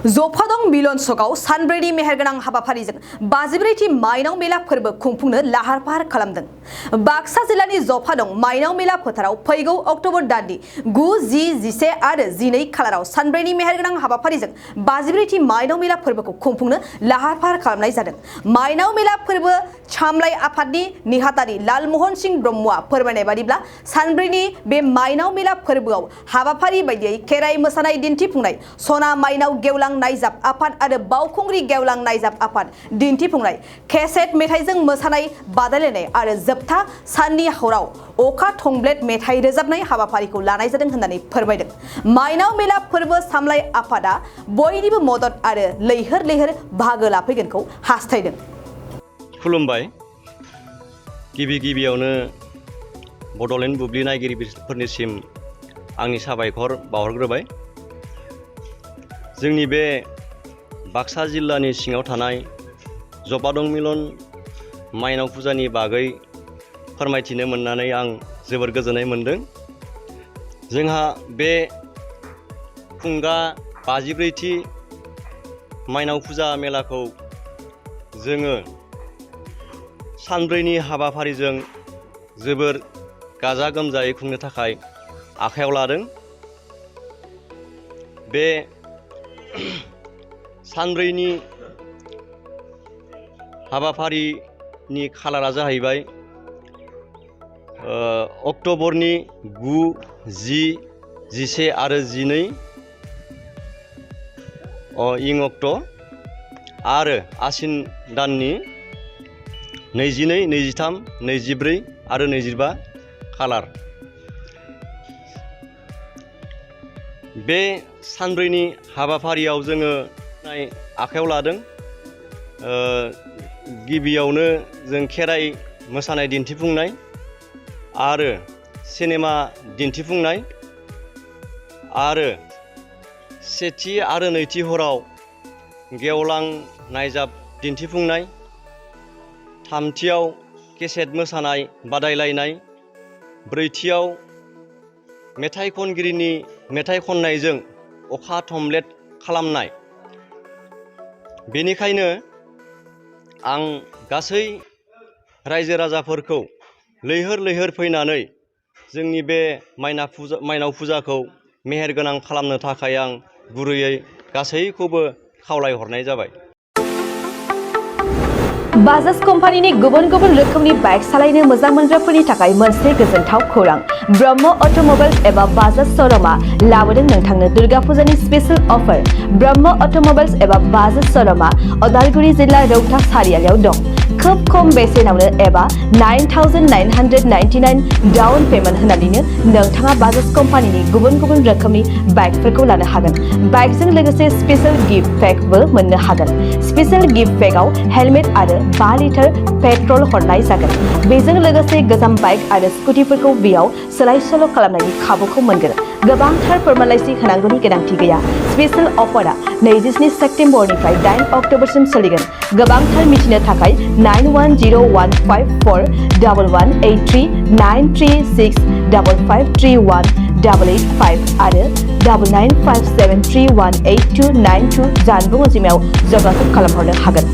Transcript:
जफादं मिलन सकआव सानब्रैनि मेहेरगोनां हाबाफारिजों 54थि माइनाव मेला फोरबो खुंफुंनो लाहार फाहार खालामदों। बाक्सा जिल्लानि जफादं माइनाव मेला फोथाराव फैगौ अक्ट'बर दाननि 9, 10, 11 आरो 12 खालाराव सानब्रैनि मेहेरगोनां हाबाफारिजों 54थि माइनाव मेला फोरबोखौ खुंफुंनो लाहार फाहार खालामनाय जादों। माइनाव मेला फोरबो सामलाय आफादनि नेहाथारि लालमहन सिंह ब्रह्मआ फोरमायनाय बादिब्ला सानब्रैनि बे माइनाव मेला फोरबोआव हाबाफारि बायदियै खेराइ मोसानाय दिन्थिफुंनाय, सना माइनाव गेवलां नायजाब आफाद आरो बावखुंग्रि गेवलां नायजाब आफाद दिन्थिफुंनाय, केसेट मेथाइजों मोसानाय बादायलायनाय आरो जोबथा साननि हराव अखा थंब्लेट मेथाइ रोजाबनाय हाबाफारिखौ लानाय जादों होननानै फोरमायदों। माइनाव मेला फोरबो सामलाय आफादा बयनिबो मदद आरो लैहोर लैहोर बाहागो लाफैगोनखौ हास्थायदों। खुलुमबाय। गिबियावनो बड'लेण्ड बुब्लि नायगिरिफोरनिसिम आंनि साबायखर बावहरग्रोबाय। जोंनि बे बाक्सा जिल्लानि सिङाव थानाय जफादं मिलन माइनाव फुजानि बागै फोरमायथिनो मोननानै आं जोबोर गोजोननाय मोनदों। जोंहा बे खुंगा 54थि माइनाव फुजा मेलाखौ जोङो सानब्रैनि हाबाफारिजों जोबोर गाजा गोमजायै खुंनो थाखाय आखायाव लादों। बे सानब्रैनि हाबाफारिनि खालारा जाहैबाय अक्ट'बरनि 9, 10, 11 आरो 12 इं अक्ट' आरो आसिन दाननि 22, 23, 24 आरो 25 खालार। बे सानब्रैनि हाबाफारियाव जोङो आखायाव लादों। गिबियावनो जों खेराइ मोसानाय दिन्थिफुंनाय आरो सिनेमा दिन्थिफुंनाय आरो सेथि आरो नैथि हराव गेवलां नायजाब दिन्थिफुंनाय, थामथियाव केसेट मोसानाय बादायलायनाय, ब्रैथियाव मेथाइ खनगिरिनि मेथाइ खननायजों अखा थंब्लेट खालामनाय। बेनिखायनो आं गासै रायजो राजाफोरखौ लैहोर लैहोर फैनानै जोंनि बे माइनाव फुजाखौ मेहेरगोनां खालामनो थाखाय आं गुरैयै गासैखौबो खावलायहरनाय जाबाय। बाजाज कम्पानिनि गुबुन गुबुन रोखोमनि बाइक सालायनो मोजां मोनग्राफोरनि थाखाय मोनसे गोजोनथाव खौरां। ब्रह्म अट'मबाइल्स एबा बाजाज श'रुमआ लाबोदों नोंथांनो दुर्गा फुजानि स्पेशल अफार। ब्रह्म अट'मबाइल्स एबा बाजाज श'रुमआ उदालगुरि जिल्ला रौता सारियालियाव दं। खोब खम बेसेनावनो एबा 9,999 डाउन पेमेन्ट होनानैनो नोंथाङा बाजाज कम्पानिनि गुबुन गुबुन रोखोमनि बाइकफोरखौ लानो हागोन। बाइकजों लोगोसे स्पेशल गिफ्ट पेकबो मोननो हागोन। स्पेशल गिफ्ट पेकआव हेलमेट आरो 5 लिटार पेट्रल हरनाय जागोन। बेजों लोगोसे गोजाम बाइक आरो स्कुटिफोरखौ बेयाव सोलाय सोल' खालामनायनि खाबुखौ मोनगोन। गोबांथार फोरमानलाइसि होनांगौनि गोनांथि गैया। स्पेशल अफारा 27 सेप्तेम्बरनिफ्राय 8 अक्ट'बरसिम सोलिगोन। गोबांथार मिथिनो थाखाय 9101541183 9365531885 आरो 9957318292 जानबुं अनजिमायाव जगाजग खालामहरनो हागोन।